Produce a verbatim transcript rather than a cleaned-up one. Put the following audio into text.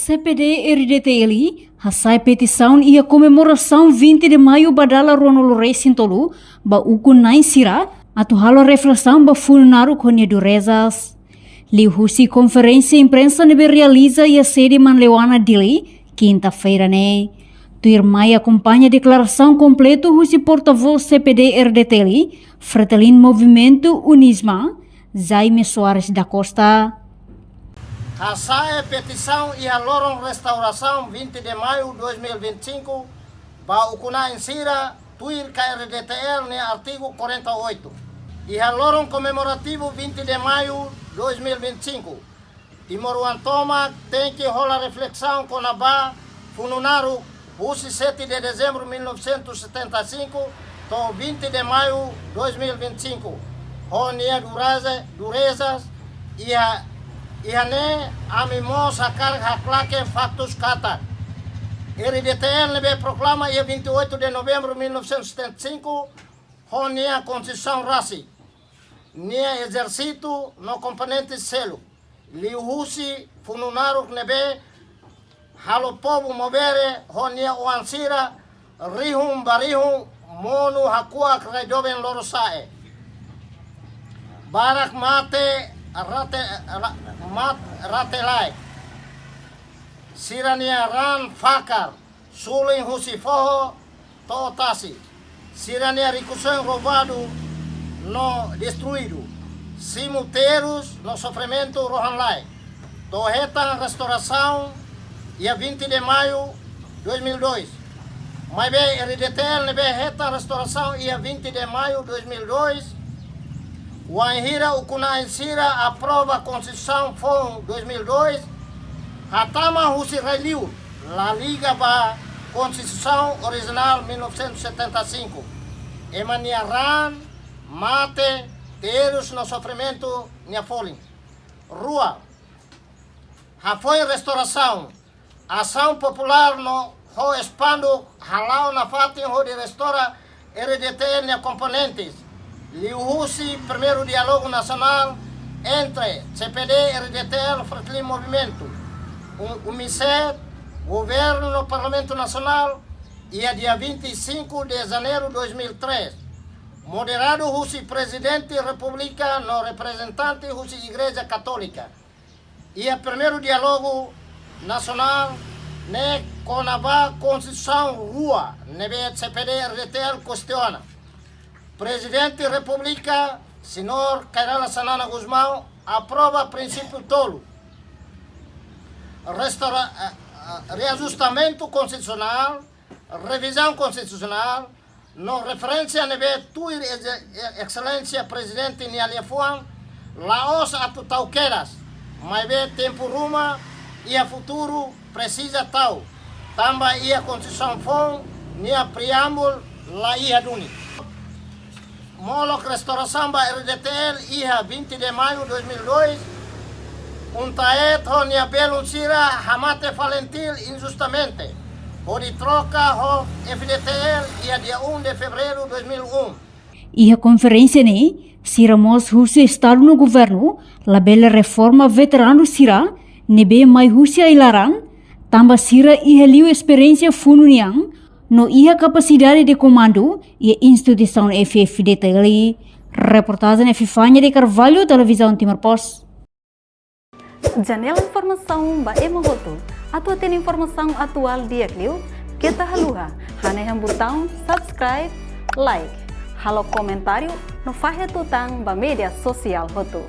T P D R D T L hasa'e petisaun iha komemorasaun vinte de Maiu ba dala ruanulu resin tolu ba ukun-na'in sira atu halo reflesaun ba funu naruk ho nia durezas. Liuhusi konferénsia imprensa ne'ebé realiza iha sede Manleuana, Dili, kinta-feira ne'e. Tuirmai akompaña deklarasaun kompletu husi portavós C P D R D T L, Fretilin Movimentu, UNISMA, Jaime Soares da Costa. Hasa'e petisaun iha loron restaurasaun vinte de Maiu dois mil e vinte e cinco ba ukun-na'in sira, tuir K R D T L nia artigu quarenta e oito. Iha loron komemorativu vinte de Maiu dois mil e vinte e cinco, timoroan tomak tenke hola reflesaun kona-ba funu naruk husi sete de Dezembru mil novecentos e setenta e cinco to'o vinte de Maiu dois mil e vinte e cinco, ho nia dureza, durezas. Iha, iha ne'e ami mós hakarak haklaken faktus katak R D T L ne'ebé proklama iha vinte e oito de Novembru mil novecentos e setenta e cinco ho nia Konstituisaun rasik, nia ezérsitu no komponente seluk, liuhusi funu naruk ne'ebé halo povu mobere ho nia oan sira rihun ba rihun monu hakuak rai doben Lorosa'e. Barak mate rate, ra-, mat-, rate laek. Sira-nia raan fakar, sulin husi foho to'o tasi. Sira-nia rikusoin roubadu no destruidu. Simu terus no sofrimentu rohan-laek. To'o hetan restaurasaun iha vinte de Maiu dois mil e dois. Maibé R D T L ne'ebé hetan restaurasaun iha vinte de Maiu dois mil e dois, wainhira ukun-na'in sira aprova Konstituisaun foun dois mil e dois, hatama husi rai-liur, la liga ba Konstituisaun orijinál mil novecentos e setenta e cinco. Ema nia raan, mate, terus no sofrimentu nia folin. Rua, hafoin restaurasaun, asaun populár no ho espandu hala'o nafatin hodi restaura R D T L nia komponentes, liuhusi primeiru diálogu nasionál entre C P D, R D T L, Fretilin Movimentu, U-, UMISET, Governu no Parlamentu Nasionál, iha dia vinte e cinco de Janeiro dois mil e três, moderadu husi Prezidente Repúblika no reprezentante husi Igreja Katólika. Iha primeiru diálogu nasionál ne'e kona-ba Konstituisaun rua ne'ebé C P D R D T L kestiona. Prezidente Repúblika, Señór Kay Rala Xanana Gusmão, aprova prinsípiu tolu: restaura-, eh, eh, reajustamentu konstitusionál, revizaun konstitusionál, no referénsia ne'ebé tuir Exe-, Exelénsia Prezidente nia liafuan, la'ós atu tau kedas, maibé tempu ruma iha futuru presiza tau, tanba iha Konstituisaun foun nia preámbulu la iha duni. Molok restaurasaun ba R D T L iha vinte de Maiu dois mil e dois, UNTAET ho nia belun sira hamate FALINTIL injustamente, hodi troka ho F D T L iha dia um de Fevereiro dois mil e um. Iha konferénsia ne'e, sira mós husu Estadu no Governu labele reforma veteranu sira ne'ebé mai husi ai-laran, tanba sira iha liu esperiénsia funu nian no iha kapasidade de komandu iha instituisaun F F D T L. Reportajen Epifania de Carvalho, Televizaun Timor Post. Janela informasaun ba ema hotu. Atu hatene informasaun atuál di'ak liu, keta haluha hanehan butaun subscribe, like, halo komentáriu no fahe tutan ba média sosiál hotu.